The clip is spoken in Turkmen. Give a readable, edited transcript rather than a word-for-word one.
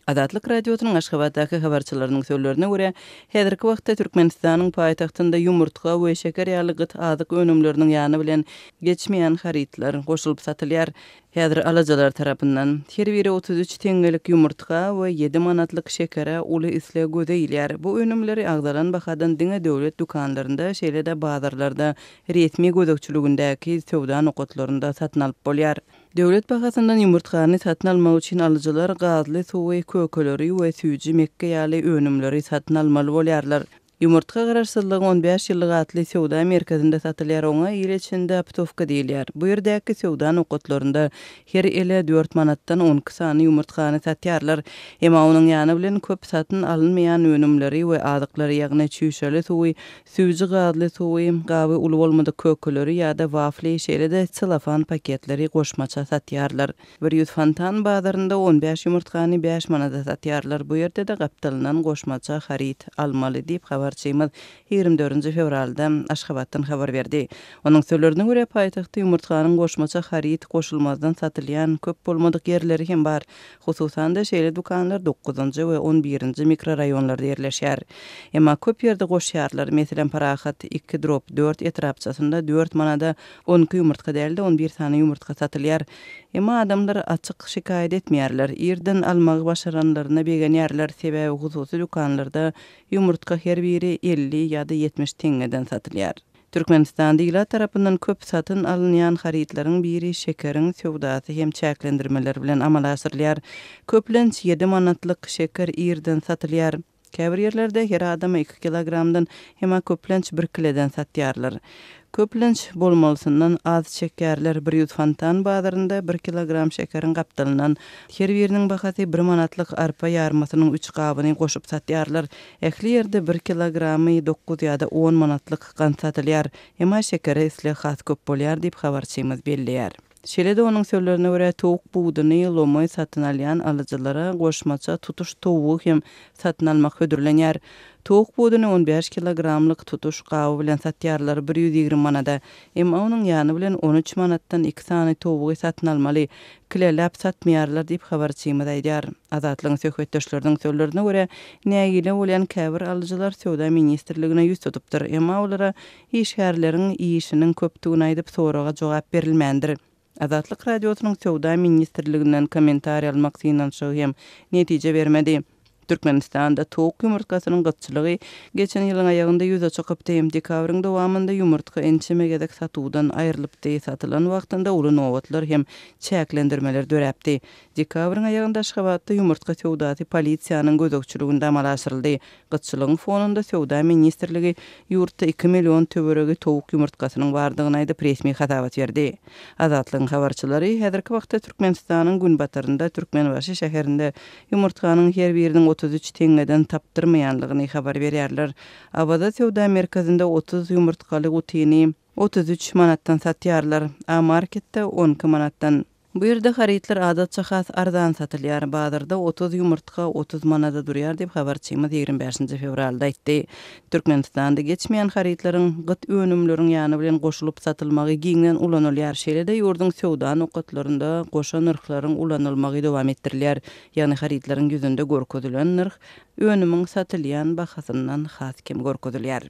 Azatlyk Radiosynyň Aşgabatdaky habarçylarynyň sözlerine görä, häzirki wagtda Türkmenistanyň paýtagtynda ýumurtga we şeker ýaly gyt azyk önümleriniň ýany bilen geçmeýän harytlar goşulyp satylýar. Häzir alyjylar tarapyndan her biri 33 teňňelik ýumurtga we ýedi manatlyk şekere uly isleg göze ilýär. Bu önümleri agzalan bahadan diňe döwlet dükanlarynda, şeýle-de bazarlarda, resmi gözegçiligindäki söwda nokatlarynda satyn alyp bolýar. Döwlet bahasyndan ýumurtgany satyn almak üçin alyjylar gazly suwy, kökeleri we süýji mekge ýaly önümleri satyn almaly bolýarlar. Ýumurtga Garaşsyzlygyň 15 ýyllygy atly söwda merkezinde satylýar, oňa il içinde optowka diýilýär. Bu ýerdäki söwda nokatlarynda her ele dört manatdan 12 sany ýumurtgany satýarlar. Emma onuň ýany bilen köp satyn alynmaýan önümleri we azyklary, ýagny çüýşeli suwy, Süýji gazly suwy, gaby uly bolmadyk kökeleri ýa-da wafli, şeýle-de selofan paketleri goşmaça satýarlar. 100 Fontan bazarynda 15 ýumurtgany bäş manada satýarlar. Bu ýerde-de gapdalyndan goşmaça haryt almaly diýip, habarçymyz 24 fewralda Aşgabatdan habar berdi. Onuň sözlerine görä, paýtagtda ýumurtganyň goşmaça haryt goşulmazdan satylýan köp bolmadyk ýerleri hem bar. Hususan-da, şeýle dükanlar dokuzynjy we on birinji mikroraýonlarda ýerleşýär. Emma köp ýerde goşýarlar. Meselem, Parahat iki drop dört etrapçasynda dört manada 12 ýumurtga däl-de, on bir sany ýumurtga satylýar. Emma adamlar açyk şikaýat etmeýärler. Irden almagy başaranlaryna begenýärler, sebäbi hususy dükanlarda ýumurtga her biri 50 ýa-da 70 teňňeden satylýar. Türkmenistanda ilat tarapyndan köp satyn alynýan harytlaryň biri şekeriň söwdasy hem çäklendirmeler bilen amala aşyrylýar. Köplenç ýedi manatlyk şeker irden satylýar. Käbir ýerlerde her adama iki kilogramdan, emma köplenç bir kileden satýarlar. Köplenç bolmalysyndan az çekýärler. 100 Fontan bazarynda bir kilogram şekeriň gapdalyndan her biriniň bahasy bir manatlyk arpa ýarmasynyň üç gabyny goşup satýarlar. Ähli ýerde bir kilogramy dokuz ýa-da on manatlyk gant satylýar, emma şekere isleg has köp bolýar diýip, habarçymyz belleýär. Şeýle-de onuň sözlerine görä, towuk buduny lomaý satyn alýan alyjylara goşmaça tutuş towugy hem satyn almak hödürlenýär. Towuk buduny 15 kilogramlyk tutuş gaby bilen satýarlar, 120 manada. Emma onuň ýany bilen 13 manatdan iki sany towugy satyn almaly. Kileläp satmaýarlar diýip, habarçymyz aýdýar. Azatlygyň söhbetdeşleriniň sözlerine görä, nägile bolýan käbir alyjylar Söwda ministrligine ýüz tutupdyr, emma olara işgärleriň işiniň köpdügini aýdyp, soraga jogap berilmändir. Azatlyk Radiosynyň Söwda ministrliginden kommentariý almak synanyşygy hem netije bermedi. Türkmenistanda towuk ýumurtgasynyň gytçylygy geçen ýylyň aýagynda ýüze çykypdy. Dekabryň dowamynda ýumurtga ençeme gezek satuwdan aýrylypdy, satylan wagtynda uly nobatlar hem çäklendirmeler döräpdi. Dekabryň aýagynda Aşgabatda ýumurtga söwdasy polisiýanyň gözegçiliginde amala aşyryldy. Gytçylygyň fonunda Söwda ministrligi ýurtda iki million töweregi towuk ýumurtgasynyň bardygyny aýdyp, resmi hasabat berdi. Azatlygyň habarçylary häzirki wagtda Türkmenistanyň günbatarynda, Türkmenbaşy şäherinde ýumurtganyň her biriniň 33 teňňeden tapdyrmaýanlygyny habar berýärler. Awaza söwda merkezinde 30 ýumurtgaly gutyny 33 manatdan satýarlar, A-marketde 12 manatdan. Bu ýerde harytlar adatça has arzan satylýar. Bazarda 30 ýumurtga 30 manada durýar diýip, habarçymyz 25-nji fewralda aýtdy. Türkmenistanda geçmeýän harytlaryň gyt önümleriň ýany bilen goşulyp satylmagy giňden ulanylýar. Şeýle-de ýurduň söwda nokatlarynda goşa nyrhlaryň ulanylmagy dowam etdirilýär. Ýagny harytlaryň ýüzünde görkezilen nyrh önümiň satylýan bahasyndan has kem görkezilýär.